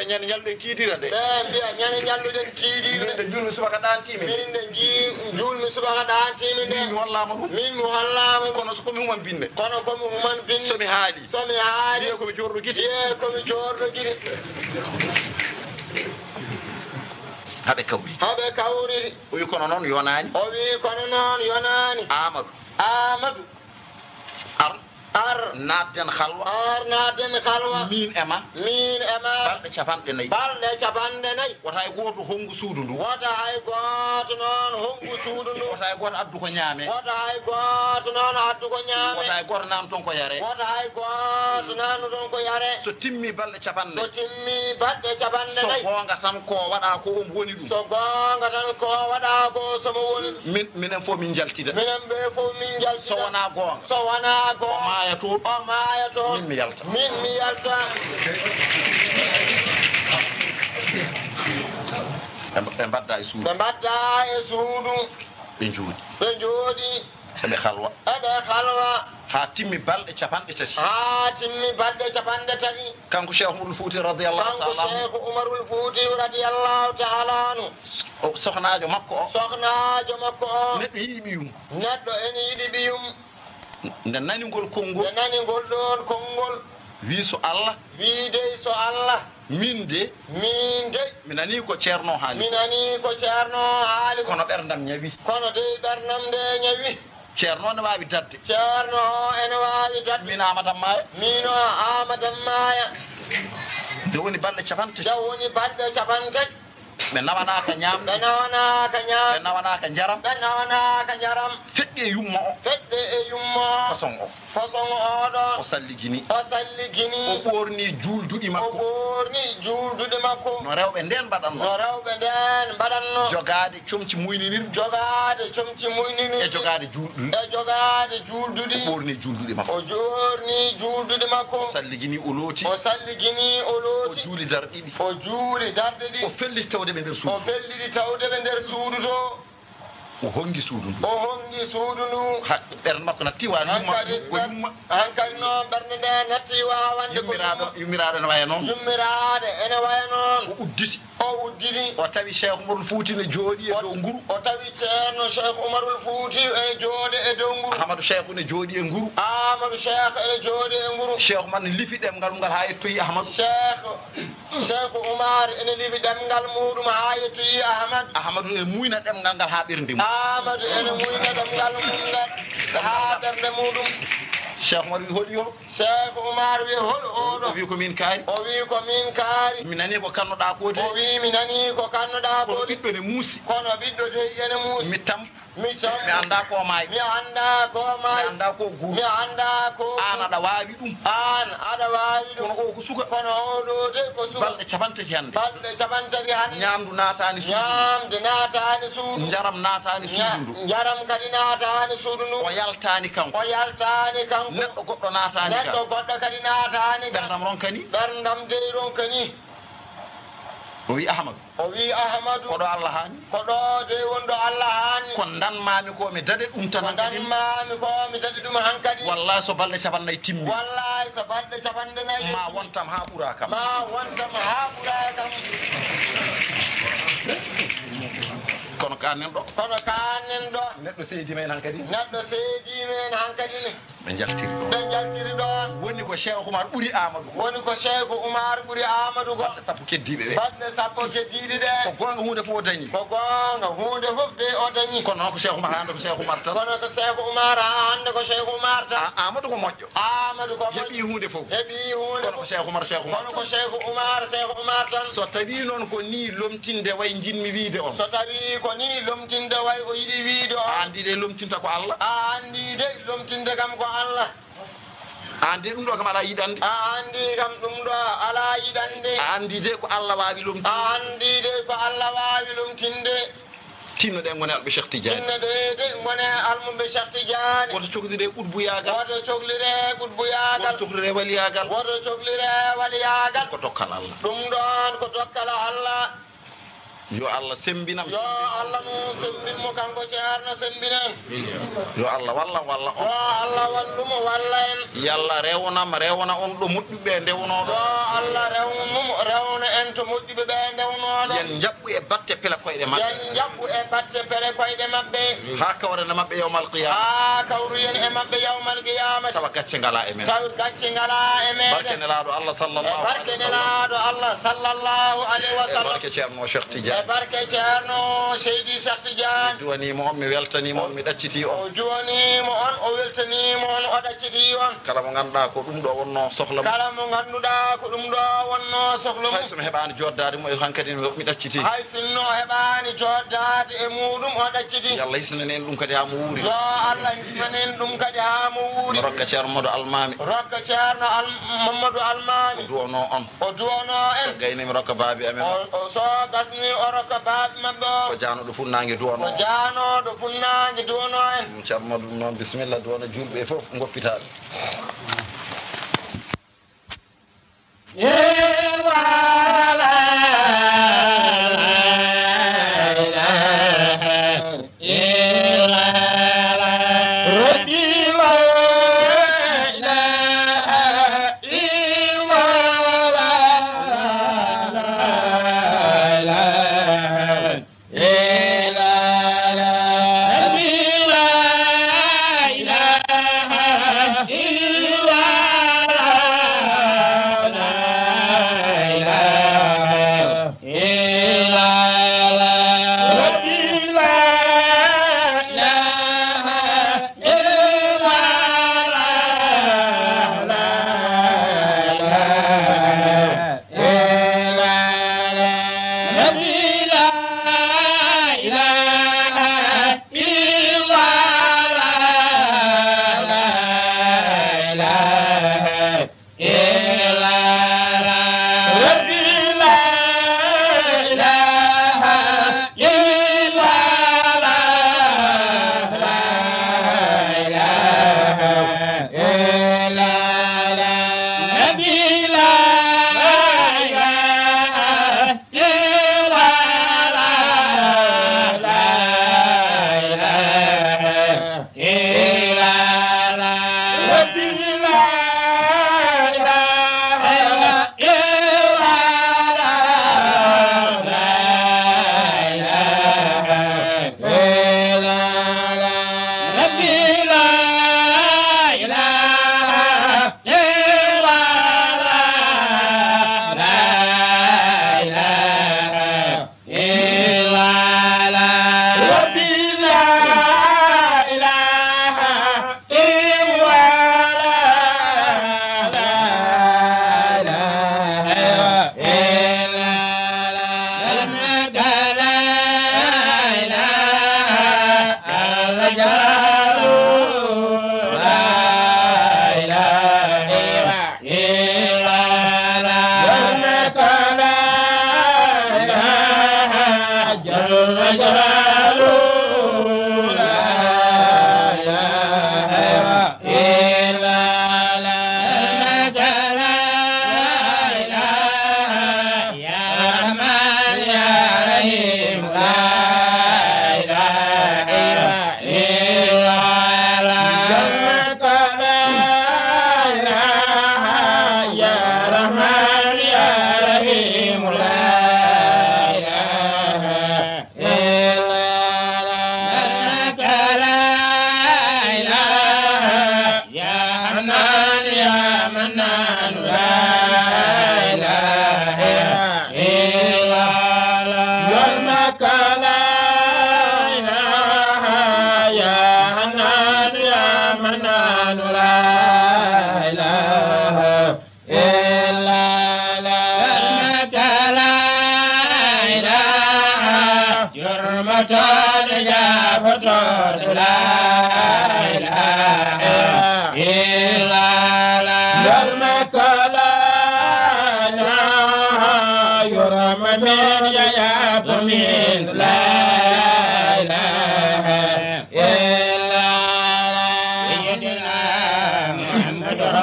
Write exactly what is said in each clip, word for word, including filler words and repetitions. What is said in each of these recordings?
Ñande ñalluɗen kiidiira nde. Ɓe mbiya, ñande ñalluɗen kiidiira nde. Min nde juulmi subaka ɗaantiimi nde. Min nde jii-, juulmi subaka ɗaantiimi nde. Min mi hollaama ɗum. Min mi hollaama ɗum. Kono so ko mi human binde. Kono ko mi human binde. So mi haali. So mi haali. Wiye ko mi joorɗo gite. Wiye ko mi joorɗo gite. Haɓe kawri. Haɓe kawri. O wi kono noon yonaani. O wi kono noon yonaani. Aamadu. Aamadu. Ar. Ar. Naatden halwa. Ar naatden halwa. Min e ma. Min e ma. Balɗe capanɗe nayi. Balɗe capanɗe nayi. Wota hay gooto honngu suudu ndu. Wota hay gooto noon honngu suudu ndu. Wota hay gooto addu ko ñaame. Wota hay gooto noon addu ko ñaame. Wota hay gooto naamton ko yare. Wota hay gooto naamton ko yare. So timmi balɗe capanɗe. So timmi balɗe capanɗe nayi. So goonga tan ko waɗa ko omo woni ɗum. So goonga tan ko waɗa ko so mo woni ɗum. Min, minen fof min njaltida. Minen ɓe fof min njaltida. So wonaa goonga. So wonaa goonga. O maaya toon. O maaya toon. Min mi yalta. Min mi yalta. Ɓe, ɓe mbadda e suudu. Ɓe mbadda e suudu. Ɓe njooɗi. Ɓe njooɗi. Eɓe halwa. Eɓe halwa. Haa timmi balɗe capanɗe tati. Haa timmi balɗe capanɗe tati. Kanko Cheikh Umarul Fouti radiyallahu ta'ala anhu. Kanko Cheikh Umarul Fouti radiyallahu ta'ala anhu. O, sohnaajo makko o. Sohnaajo makko o. Neɗɗo yiɗi ɓiyum. Neɗɗo ene yiɗi ɓiyum. Nde nani ngol konngol. Nde nani ngol ɗoon konngol. Wi so Allah. Wi dey so Allah. Min de. Min de. Mi nani ko Ceerno haali. Mi nani ko Ceerno haali. Kono ɓerndam ñawi. Kono dey ɓerndam nde ñawi. Ceerno ne waawi darde. Ceerno o ene waawi darde. Min Aamadu Ammaaya. Min o Aamadu Ammaaya. Nde woni balɗe capanɗe tati. Nde woni balɗe capanɗe tati. Ɓe nawanaaka ñaamde. Ɓe nawanaaka ñaamde. Ɓe nawanaaka njaram. Ɓe nawanaaka njaram. Feɗɗi e yumma o. Feɗɗi e yumma o. Façon o. Façon o ɗon. O salligini. O salligini. O ɓoorni juulduɗi makko. O ɓoorni juulduɗi makko. No rewɓe ndeen mbaɗatno. No rewɓe ndeen mbaɗatno. Jogaade comci muyninirɗi. Jogaade comci muyninirɗi. E jogaade juulduɗi. E jogaade juulduɗi. O ɓoorni juulduɗi makko. O ɓoorni juulduɗi makko. O salligini, o looti. O salligini, o looti. O juuli darɗe ɗiɗi. O juuli darɗe ɗiɗi. O felliti tawde ɓe nder suudu. O felliti tawde ɓe nder suudu to. O honngi suudu ndu. O honngi suudu ndu. Ha, ɓernde makko natti waawde yumma. Hankadi ko yumma. Hankadi noon ɓernde nde natti waawande ko yummiraaɗo, yumma. Yummiraaɗo ene waya noon. Yummiraaɗo ene waya noon. O udditi. O udditi. O tawi Cheikh Umarul Fouti ne jooɗi e dow nguru. O tawi Ceerno Cheikh Umarul Fouti ene jooɗi e dow nguru. Amadou Cheikh ne jooɗi e nguru. Amadou Cheikh ene jooɗi e nguru. Cheikh Umar ne lifi ɗemngal ngal haa yettoyi Amadou. Cheikh Cheikh Oumar ene lifi ɗemngal muɗum haa yettoyi Ahmad. Ahmadu ne muyna ɗemngal ngal haa ɓernde mum. Ahmadu ene muyna ɗemngal mum ngal haa ɓernde muɗum. Cheikh Oumar wi, "Holi o?" Cheikh Oumar wi, "Hol oɗo?" O wi, "Ko min kaari." O wi, "Ko min kaari." "Mi nani ko kannoɗaa ko de." O wi, "Mi nani ko kannoɗaa ko de." "Kono ɓiɗɗo ne muusi." "Kono ɓiɗɗo dey ene muusi." "Mi tam." Mi tam. Mi anndaa ko maayi. Mi anndaa ko maayi. Mi anndaa ko guuri. Mi anndaa ko aan aɗa waawi ɗum. Aan aɗa waawi ɗum. Kono o ko suka. Kono oɗo de ko suka. Balɗe capanɗe tati hannde. Balɗe capanɗe tati hannde. Ñaamdu naataani suudu. Ñaamdu naataani suudu. Njaram naataani suudu ndu. Ña-, njaram kadi naataani suudu ndu. O yaltaani kanko. O yaltaani kanko. Neɗɗo goɗɗo naataani ka. Neɗɗo goɗɗo kadi naataani ka. Ɓerndam ronkani. Ɓerndam dey ronkani. O wi, "Ahmadu." O wi, "Ahmadu." Ko ɗo Allah haani. Ko ɗo dey woni ɗo Allah haani. Ko ndanmaami ko mi daɗe ɗum tan hankadi. Ko ndanmaami ko mi daɗe ɗum hankadi. Wallahi so balɗe capanɗe nayi timmi. Wallahi so balɗe capanɗe nayi timmi. Ma wontam haa ɓura kam. Ma wontam haa ɓura kam. Kono ka nen ɗo. Kono ka nen ɗo. Neɗɗo seediima en hankadi. Neɗɗo seediima en hankadi ne. Ɓe njaltiri ɗon. Ɓe njaltiri ɗon. Woni ko Cheikh Oumar ɓuri Amadou ko. Woni ko Cheikh Oumar ɓuri Amadou ko. Balɗe sappo keddiiɗe ɓe. Balɗe sappo keddiiɗe ɗe. Ko goonga huunde fof o dañi. Ko goonga huunde fof de o dañi. Kono noon ko Cheikh Oumar hannde ko Cheikh Oumar tan. Kono ko Cheikh Oumar hannde ko Cheikh Oumar tan. A-, Amadou ko moƴƴo. Amadou ko moƴƴo. Heɓi huunde fof. Heɓi huunde fof. Kono ko Cheikh Oumar, Cheikh Oumar tan. Kono ko Cheikh Oumar, Cheikh Oumar tan. So tawii noon ko nii lomtinde way njiɗmi wiide on. So tawii ko nii lomtinde way o yiɗi wiide on. A anndi de lomtinta ko Allah. A anndi de lomtinde kam ko Allah. A anndi ɗum ɗo kam alaa yiɗande. A anndi kam ɗum ɗo alaa yiɗande. A anndi de ko Allah waawi lomtinde. A anndi de ko Allah waawi lomtinde. Tinno ɗe ngone alɓe Cheikh Tidiane. Tinno ɗe de ngone almumɓe Cheikh Tidiane. Woto coklire qutbuyaagal. Woto coklire qutbuyaagal. Woto coklire waliyaagal. Woto coklire waliyaagal. Ko dokkal Allah. Ɗum ɗon ko dokkal Allah. Yo Allah semmbinam. Yo Allah mo semmbin mo kanko Ceerno semmbinen. Yo Allah wallam walla on. Yo Allah wallumo walla en. Yo Allah rewnam rewna on ɗo moƴƴuɓe ndewnoo ɗo. Yo Allah rewnum rewna en To moƴƴuɓe ɓe ndewnooɗo. Yen njaɓɓu e batte pele koyɗe maɓɓe. Yen njaɓɓu e batte pele koyɗe maɓɓe. Haa kawren e maɓɓe yawmal qiyaama. Haa kawru yen e maɓɓe yawmal qiyaama. Tawa gacce ngalaa e men. Tawa gacce ngalaa e meɗen. Barke Nelaaɗo Allah sallallahu alayhi wa sallam. E barke Nelaaɗo Allah sallallahu alayhi wa sallam. E barke Ceerno Cheikh Tidiane. E barke Ceerno Seydi Cheikh Tidiane. Mi duwaniima on, mi weltaniima on, mi ɗaccitii on. O duwaniima on, o weltaniima on, o ɗaccitii on. Kala mo ngannduɗaa ko ɗum ɗo wonnoo sohla mum. Kala mo ngannduɗaa ko ɗum ɗo wonnoo sohla mum. Hay so mi heɓaani joddaade mo e hankadi mi ɗaccitii. Hay sinno heɓaani joddaade e muɗum o ɗaccitii. Yo Allah hisnan en ɗum kadi haa mo wuuri. Yo Allah hisnan en ɗum kadi haa mo wuuri. Mi rokka Ceerno Mamadou Almaami. Rokka Ceerno Al-, Mamadou Almaami. O duwonoo on. O duwonoo en. So gayni mi rokka baabi amen o. O, o so gasni o rokka baabi maɓɓe o. Ko jaanooɗo funnaange duwonoo. Ko jaanooɗo funnaange duwonoo en. Ceerno Mamadou ɗum noon, bisimilla, duwano juulɓe fof, ngoppitaaɓe.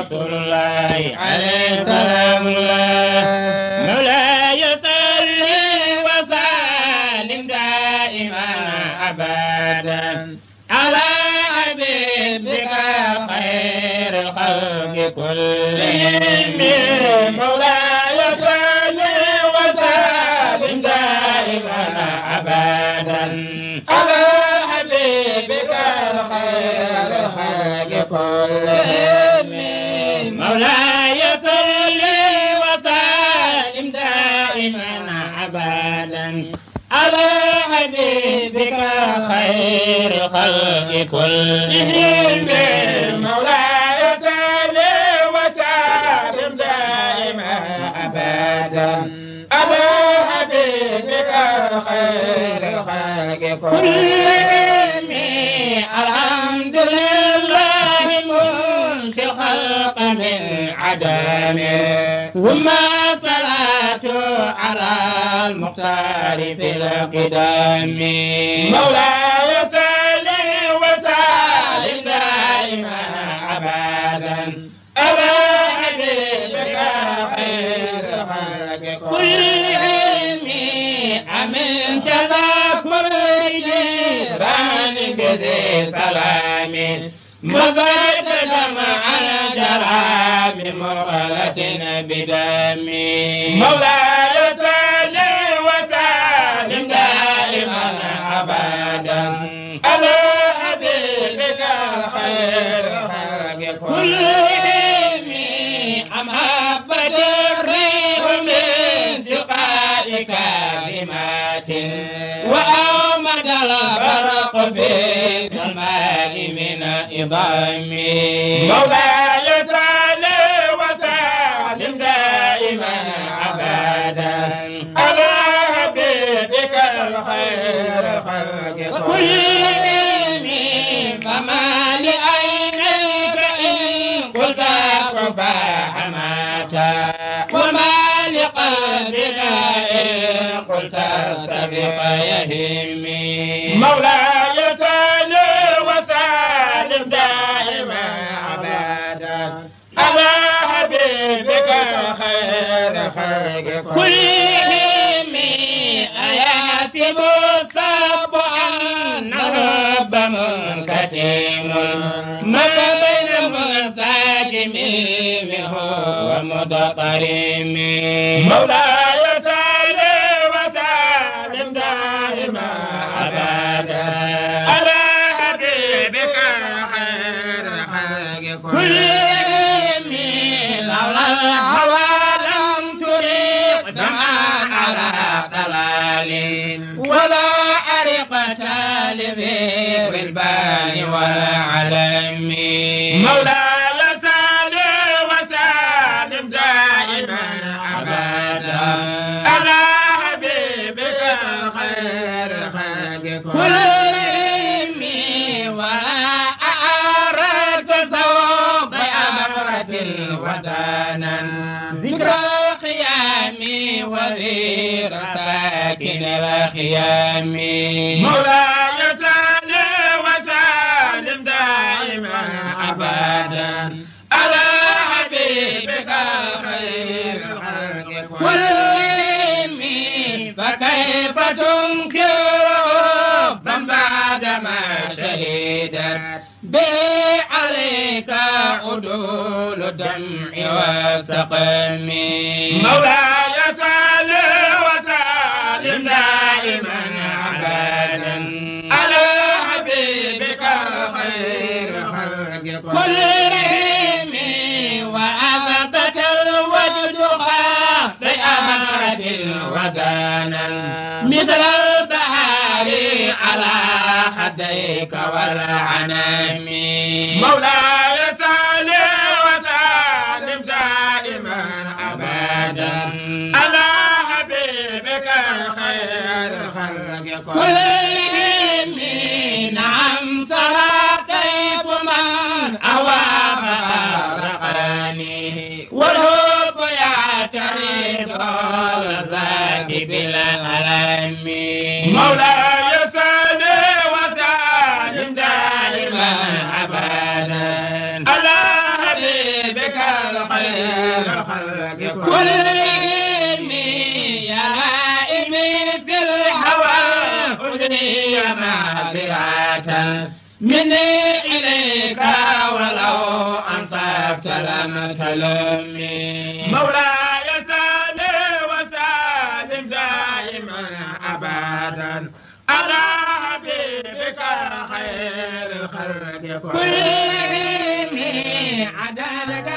رسول الله عليه سلام الله. مولاي صل وسلم دائما أبدا على حبيبك خير الخلق كلهم. مولاي صل وسلم دائما أبدا على حبيبك خير الخلق كلهم. مولاي صل وسلم دائما أبدا على حبيبك خير الخلق كلهم. الحمد لله منشئ الخلق من عدم، ثم الصلاة على المختار في القدم. مولاي صل وسلم دائما أبدا على حبيبك خير الخلق كلهم. أمن تذكر جيران بذي سلام، مزجت دمعا جرى بمغلة بدم. مولاي صل وسلم دائما أبدا على حبيبك خير الخلق كلهم. أم هبت الريح من تلقاء كلمات، وأومد البرق في الظلماء من عظام. مولاي صل وسلم دائما أبدا على حبيبك الخير خلق كلهم. فما لعينيك إن قلت كفاحمة، وما لقلبك إن قلت استبق يهيم. مولاي صل وسلم دائما أبدا على حبيبك خير خلق كلهم. أيحسب الصب أن رب منكتم، ما بين منسجم منه ومضطرم. مولاي صل وسلم دائما أبدا على حبيبك خير الخلق كلهم. لولا الهوى لم تريق دمعا على ضلال، ولا أرقت لذي الرلبان والعلم. مولاي صل وسلم دائما أبدا على حبيبك خير الخلق كلهم. ولا أعرت ثوب أبرة ودانا ذكر الخيام وذي رساكن الخيام. مولاي صل وسلم دائما أبدا على حبيبك خير الخلق كلهم. فكيف تنكر حبا بعدما شهدت به عليك عدول الدمع والسقم. مولاي صل وسلم دائما أبدا على حبيبك خير خلق كلهم. وأغبت الوجد خاطئ أمرة ودانا مثل البحر على خديك والعنم. مولاي صل وسلم دائما أبدا على حبيبك خير الخلق كلهم. نعم سرى طيف من أوى فأغرقني، والحب يعترض لذات بالألم. مولاي صل وسلم دائما أبدا على حبيبك الخير خلق كلهم. يا لائمي في الهوى خذني معذرة مني إليك ولو أنصفت لم تلمني. مولاي صل وسلم دائما أبدا على حبيبك خير الخلق كلهم. عدالك